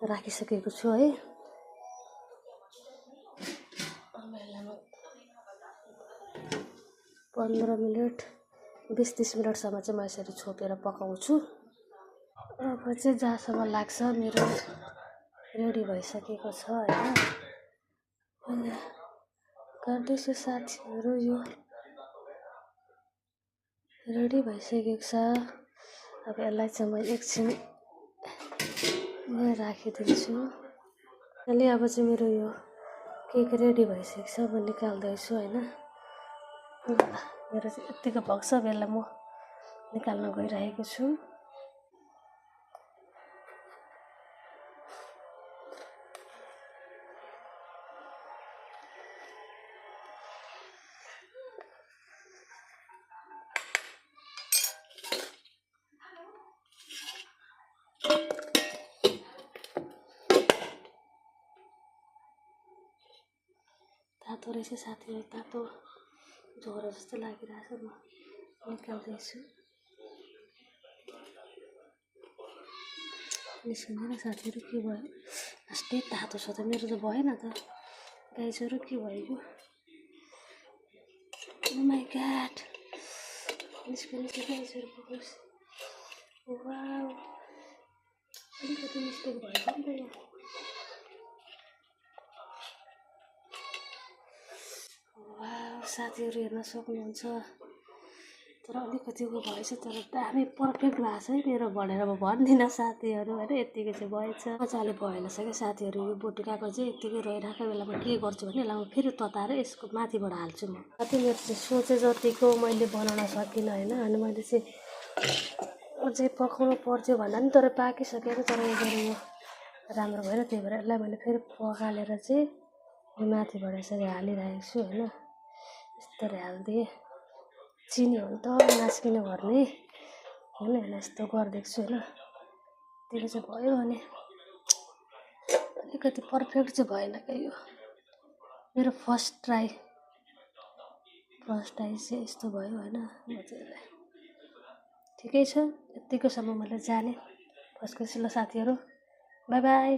राखिसकेको छु है। अब यसलाई म 15 मिनट 20-30 मिनटसम्म चाहिँ म यसरी छोपेर पकाउँछु। अब चाहिँ जहाँसम्म लाग्छ मेरो रेडी भइसकेको छ होइन। गर्दैछु साथीहरू, यो रेडी भइसकेको छ। अब यसलाई चाहिँ म एकछिन यहाँ राखिदिन्छु। अहिले अब चाहिँ मेरो यो केक रेडी भइसकेको छ, म निकाल्दैछु होइन। मेरो चाहिँ यत्तिको भएको छ, यसलाई म निकाल्न गइरहेको छु। तातो रहेछ साथीहरू, तातो ज्वरो जस्तो लागिरहेछ। म निकाल्दैछु। निस्किँदैन साथीहरू, के भयो? अस्ति तातो छ त, मेरो त भएन त। गाइजहरू के भयो? ओ माई गॉड, निस्किनु चाहिँ गाइजहरू पक्नुहोस्। वाउ, अलिकति मिस्टेक भएछ नि त यहाँ। वाउ साथीहरू, हेर्न सक्नुहुन्छ। तर अलिकति उयो भएछ, तर दामी पर्फेक्ट भएको छ है मेरो भनेर म भन्दिनँ साथीहरू होइन। यत्तिकै चाहिँ भएछ, मजाले भएन छ क्या साथीहरू। यो बोटुकाको चाहिँ यत्तिकै रहिरहेको बेलामा के गर्छु भने यसलाई म फेरि तताएर यसको माथिबाट हाल्छु। म कति मेरो चाहिँ सोचे जतिको मैले बनाउन सकिनँ होइन। अनि मैले चाहिँ अझै पकाउनु पर्थ्यो भन्दा नि, तर पाकिसकेको। तर यो राम्रो भएन, त्यही भएर यसलाई मैले फेरि पखालेर चाहिँ माथिबाट यसरी हालिरहेको छु होइन। यस्तरी हालिदिएँ। चिनी हो नि त, नाच्किने गर्ने होइन। यस्तो गरिदिएको छु होइन। त्यो चाहिँ भयो भने अलिकति पर्फेक्ट चाहिँ भएन क्या यो मेरो फर्स्ट ट्राई चाहिँ यस्तो भयो होइन। म चाहिँ ठिकै छ, यत्तिकोसम्म मैले जाने फर्स्ट ल साथीहरू, बाई बाई।